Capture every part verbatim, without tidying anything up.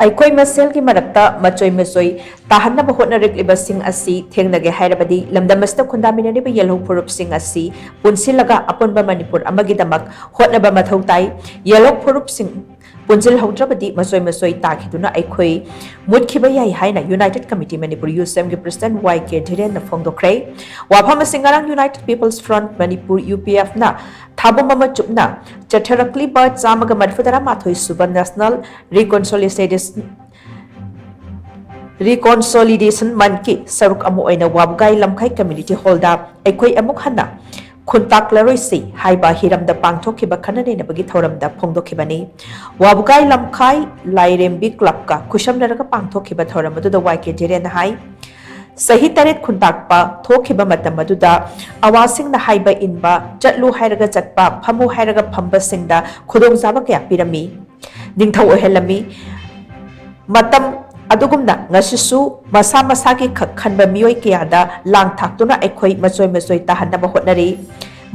ꯑꯩꯈꯣꯏ ꯃꯁꯦꯜꯒꯤ ꯃꯔꯛꯇ ꯃꯆꯣꯏ ꯃꯆꯣꯏ ꯇꯥꯍꯟꯅꯕ ꯍꯣꯠꯅꯔꯛꯂꯤꯕꯁꯤꯡ ꯑꯁꯤ ꯊꯦꯡꯅꯒꯦ ꯍꯥꯏꯔꯕꯗꯤ, ꯂꯝꯗꯝ ꯑꯁꯤꯗ ꯈꯨꯟꯗꯥꯃꯤꯟꯅꯔꯤꯕ ꯌꯦꯜꯍꯧ ꯐꯨꯔꯨꯞꯁꯤꯡ ꯑꯁꯤ ꯄꯨꯟꯁꯤꯜꯂꯒ ꯑꯄꯨꯟꯕ ꯃꯅꯤꯄꯨꯔ ꯑꯃꯒꯤꯗꯃꯛ ꯍꯣꯠꯅꯕ ꯃꯊꯧ ꯇꯥꯏ꯫ ꯌꯦꯜꯍꯧ ꯐꯨꯔꯨꯞꯁꯤꯡ ꯄꯨꯟꯁꯤꯜꯍꯧꯗ꯭ꯔꯕꯗꯤ ꯃꯆꯣꯏ ꯃꯆꯣꯏ ꯇꯥꯈꯤꯗꯨꯅ ꯑꯩꯈꯣꯏ ꯃꯨꯠꯈꯤꯕ ꯌꯥꯏ ꯍꯥꯏꯅ United Committee Manipur, ꯌꯨ ꯁꯤ ꯑꯦꯝꯒꯤ ꯄ꯭ꯔꯁꯤꯗꯦꯟꯠ ꯋꯥꯏ ꯀꯦ ꯙꯤꯔꯦꯟꯅ ꯐꯣꯡꯗꯣꯛꯈ꯭ꯔꯦ꯫ ꯋꯥꯐꯝ ꯑꯁꯤ ꯉꯔꯥꯡ United People's Front Manipur, U P ꯑꯦꯐꯅ ꯊꯥꯕꯨꯝ ꯑꯃ ꯆꯨꯞꯅ ꯆꯠꯊꯔꯛꯂꯤꯕ ꯆꯥꯝꯃꯒ ꯃꯔꯤꯐꯨ ꯇꯔꯥ ꯃꯥꯊꯣꯏ ꯁꯨꯕ National Reconciliation Reconciliation Monthꯀꯤ ꯁꯔꯨꯛ ꯑꯃ ꯑꯣꯏꯅ ꯋꯥꯕꯒꯥꯏ ꯂꯝꯈꯥꯏ Community Hallꯗ ꯑꯩꯈꯣꯏ ꯑꯃꯨꯛ ꯍꯟꯅ ꯈꯨꯟꯇꯥꯛꯂꯔꯣꯏꯁꯤ ꯍꯥꯏꯕ ꯍꯤꯔꯝꯗ ꯄꯥꯡꯊꯣꯛꯈꯤꯕ ꯈꯟꯅ ꯅꯩꯅꯕꯒꯤ ꯊꯧꯔꯝꯗ ꯐꯣꯡꯗꯣꯛꯈꯤꯕꯅꯤ꯫ ꯋꯥꯕꯒꯥꯏ ꯂꯝꯈꯥꯏ ꯂꯥꯏꯔꯦꯝꯕꯤ ꯀ꯭ꯂꯕꯀ ꯈꯨꯠꯁꯝꯅꯔꯒ ꯄꯥꯡꯊꯣꯛꯈꯤꯕ ꯊꯧꯔꯝ ꯑꯗꯨꯗ ꯋꯥꯏ ꯀꯦ ꯙꯤꯔꯦꯟꯅ ꯍꯥꯏ, ꯆꯍꯤ ꯇꯔꯦꯠ ꯈꯨꯟꯇꯥꯛꯄ ꯊꯣꯛꯈꯤꯕ ꯃꯇꯝ ꯑꯗꯨꯗ ꯑꯋꯥꯁꯤꯡꯅ ꯍꯥꯏꯕ ꯏꯟꯕ, ꯆꯠꯂꯨ ꯍꯥꯏꯔꯒ ꯆꯠꯄ, ꯐꯝꯃꯨ ꯍꯥꯏꯔꯒ ꯐꯝꯕꯁꯤꯡꯗ ꯈꯨꯗꯣꯡꯆꯥꯕ ꯀꯌꯥ ꯄꯤꯔꯝꯃꯤ, ꯅꯤꯡꯊꯧ ꯑꯣꯏꯍꯜꯂꯝꯃꯤ꯫ ꯃꯇꯝ ꯑꯗꯨꯒꯨꯝꯅ ꯉꯁꯤꯁꯨ ꯃꯁꯥ ꯃꯁꯥꯒꯤ ꯈꯛ ꯈꯟꯕ ꯃꯤꯑꯣꯏ ꯀꯌꯥꯗ ꯂꯥꯡ ꯊꯥꯛꯇꯨꯅ ꯑꯩꯈꯣꯏ ꯃꯆꯣꯏ ꯃꯆꯣꯏ ꯇꯥꯍꯟꯅꯕ ꯍꯣꯠꯅꯔꯤ꯫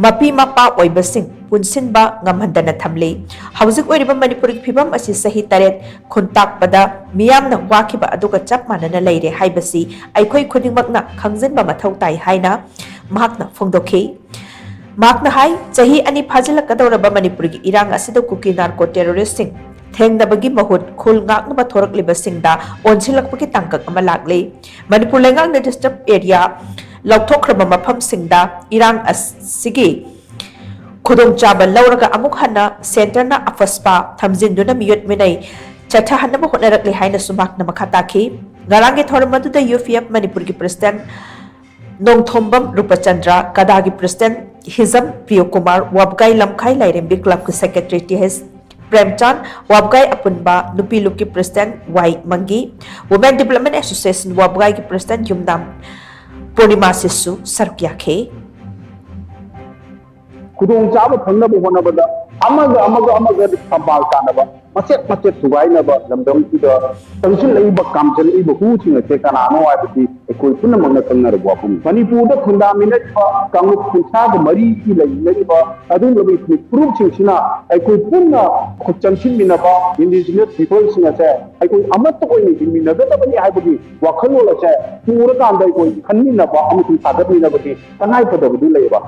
ꯃꯄꯤ ꯃꯄꯥ ꯑꯣꯏꯕꯁꯤꯡ ꯄꯨꯟꯁꯤꯟꯕ ꯉꯝꯍꯟꯗꯅ ꯊꯝꯂꯤ꯫ ꯍꯧꯖꯤꯛ ꯑꯣꯏꯔꯤꯕ ꯃꯅꯤꯄꯨꯔꯒꯤ ꯐꯤꯕꯝ ꯑꯁꯤ ꯆꯍꯤ ꯇꯔꯦꯠ ꯈꯨꯟꯇꯥꯛꯄꯗ ꯃꯤꯌꯥꯝꯅ ꯋꯥꯈꯤꯕ ꯑꯗꯨꯒ ꯆꯞ ꯃꯥꯟꯅꯅ ꯂꯩꯔꯦ ꯍꯥꯏꯕꯁꯤ ꯑꯩꯈꯣꯏ ꯈꯨꯗꯤꯡꯃꯛꯅ ꯈꯪꯖꯤꯟꯕ ꯃꯊꯧ ꯇꯥꯏ ꯍꯥꯏꯅ ꯃꯍꯥꯛꯅ ꯐꯣꯡꯗꯣꯛꯈꯤ꯫ ꯃꯍꯥꯛꯅ ꯍꯥꯏ, ꯆꯍꯤ ꯑꯅꯤ ꯐꯥꯖꯤꯜꯂꯛꯀꯗꯧꯔꯕ ꯃꯅꯤꯄꯨꯔꯒꯤ ꯏꯔꯥꯡ ꯑꯁꯤꯗ ꯀꯨꯀꯤ ꯅꯥꯔꯀꯣ ꯇꯦꯔꯣꯔꯤꯁꯁꯤꯡ ꯊꯦꯡꯅꯕꯒꯤ ꯃꯍꯨꯠ ꯈꯨꯜ ꯉꯥꯛꯅꯕ ꯊꯣꯔꯛꯂꯤꯕꯁꯤꯡꯗ ꯑꯣꯟꯁꯤꯜꯂꯛꯄꯒꯤ ꯇꯥꯡꯀꯛ ꯑꯃ ꯂꯥꯛꯂꯤ꯫ ꯃꯅꯤꯄꯨꯔ ꯂꯩꯉꯥꯛꯅ ꯗꯤꯁꯇꯔꯕ ꯑꯦꯔꯤꯌꯥ ꯂꯧꯊꯣꯛꯈ꯭ꯔꯕ ꯃꯐꯝꯁꯤꯡꯗ ꯏꯔꯥꯡ ꯑꯁꯤꯒꯤ ꯈꯨꯗꯣꯡꯆꯥꯕ ꯂꯧꯔꯒ ꯑꯃꯨꯛ ꯍꯟꯅ ꯁꯦꯟꯇꯔꯅ ꯑꯐꯁꯄꯥ ꯊꯝꯖꯤꯟꯗꯨꯅ ꯃꯤꯑꯣꯠ ꯃꯤꯅꯩ ꯆꯠꯊꯍꯟꯅꯕ ꯍꯣꯠꯅꯔꯛꯂꯤ ꯍꯥꯏꯅꯁꯨ ꯃꯍꯥꯛꯅ ꯃꯈꯥ ꯇꯥꯈꯤ꯫ ꯉꯔꯥꯡꯒꯤ ꯊꯧꯔꯝ ꯑꯗꯨꯗ ꯌꯨ ꯄꯤ ꯑꯦꯐ ꯃꯅꯤꯄꯨꯔꯒꯤ ꯄ꯭ꯔꯁꯤꯗꯦꯟꯠ ꯅꯣꯡꯊꯣꯝꯕꯝ ꯔꯨꯄꯆꯟꯗ꯭ꯔ, ꯀꯗꯥꯒꯤ ꯄ꯭ꯔꯁꯤꯗꯦꯟꯠ ꯍꯤꯖꯝ ꯄ꯭ꯔꯤꯌꯣꯀꯨꯃꯥꯔ, ꯋꯥꯕꯒꯥꯏ ꯂꯝꯈꯥꯏ ꯂꯥꯏꯔꯦꯝꯕꯤ ꯀ꯭ꯂꯕꯀꯤ ꯁꯦꯀ꯭ꯔꯦꯇꯔꯤ ꯇꯤ ꯑꯩꯆ ꯄ꯭ꯔꯦꯝꯆꯥꯟ, ꯋꯥꯕꯒꯥꯏ ꯑꯄꯨꯟꯕ ꯅꯨꯄꯤ ꯂꯨꯞꯀꯤ ꯄ꯭ꯔꯁꯤꯗꯦꯟꯠ ꯋꯥꯏ ꯃꯪꯒꯤ, Women Development Association ꯋꯥꯕꯒꯥꯏꯒꯤ ꯄ꯭ꯔꯁꯤꯗꯦꯟꯠ ꯌꯨꯝꯅꯥꯝ ꯄꯨꯔꯅꯤꯃꯥꯁꯤꯁꯨ ꯁꯔꯨꯛ ꯌꯥꯈꯤ꯫ ꯈꯨꯗꯣꯡꯆꯥꯕ ꯐꯪꯅꯕ ꯍꯣꯠꯅꯕꯗ ꯑꯃꯒ ꯑꯃꯒ ꯑꯃꯒ ꯊꯝꯕꯥꯜ ꯇꯥꯅꯕ, ꯃꯆꯦꯠ ꯃꯆꯦꯠ ꯊꯨꯒꯥꯏꯅꯕ ꯂꯝꯗꯝꯁꯤꯗ ꯆꯪꯁꯤꯜꯂꯛꯏꯕ, ꯀꯥꯝꯁꯤꯜꯂꯛꯏꯕ ꯍꯨꯁꯤꯡ ꯑꯁꯦ ꯀꯅꯥꯅꯣ ꯍꯥꯏꯕꯗꯤ ꯑꯩꯈꯣꯏ ꯄꯨꯝꯅꯃꯛꯅ ꯈꯪꯅꯔꯕ ꯋꯥꯐꯝꯅꯤ꯫ ꯃꯅꯤꯄꯨꯔꯗ ꯈꯨꯟꯗꯥꯃꯤꯟꯅꯔꯤꯕ ꯀꯥꯡꯂꯨꯞ ꯀꯨꯟꯊ꯭ꯔꯥꯒ ꯃꯔꯤꯒꯤ ꯂꯩꯃꯤꯟꯅꯔꯤꯕ ꯑꯗꯨꯒꯨꯝꯂꯕ ꯏꯊꯅꯤꯛ ꯐꯨꯔꯨꯞꯁꯤꯡꯁꯤꯅ ꯑꯩꯈꯣꯏ ꯄꯨꯟꯅ ꯈꯨꯠ ꯆꯪꯁꯤꯟꯃꯤꯟꯅꯕ, ꯏꯟꯗꯤꯖꯤꯅꯁ ꯄꯤꯄꯜꯁꯤꯡ ꯑꯁꯦ ꯑꯩꯈꯣꯏ ꯑꯃꯠꯇ ꯑꯣꯏꯅ ꯍꯤꯡꯃꯤꯟꯅꯒꯗꯕꯅꯤ ꯍꯥꯏꯕꯒꯤ ꯋꯥꯈꯜꯂꯣꯟ ꯑꯁꯦ ꯄꯨꯔꯀꯥꯟꯗ ꯑꯩꯈꯣꯏ ꯈꯟꯃꯤꯟꯅꯕ ꯑꯃꯁꯨꯡ ꯁꯥꯒꯠꯃꯤꯟꯅꯕꯒꯤ ꯇꯉꯥꯏꯐꯗꯕꯗꯨ ꯂꯩꯌꯦꯕ꯫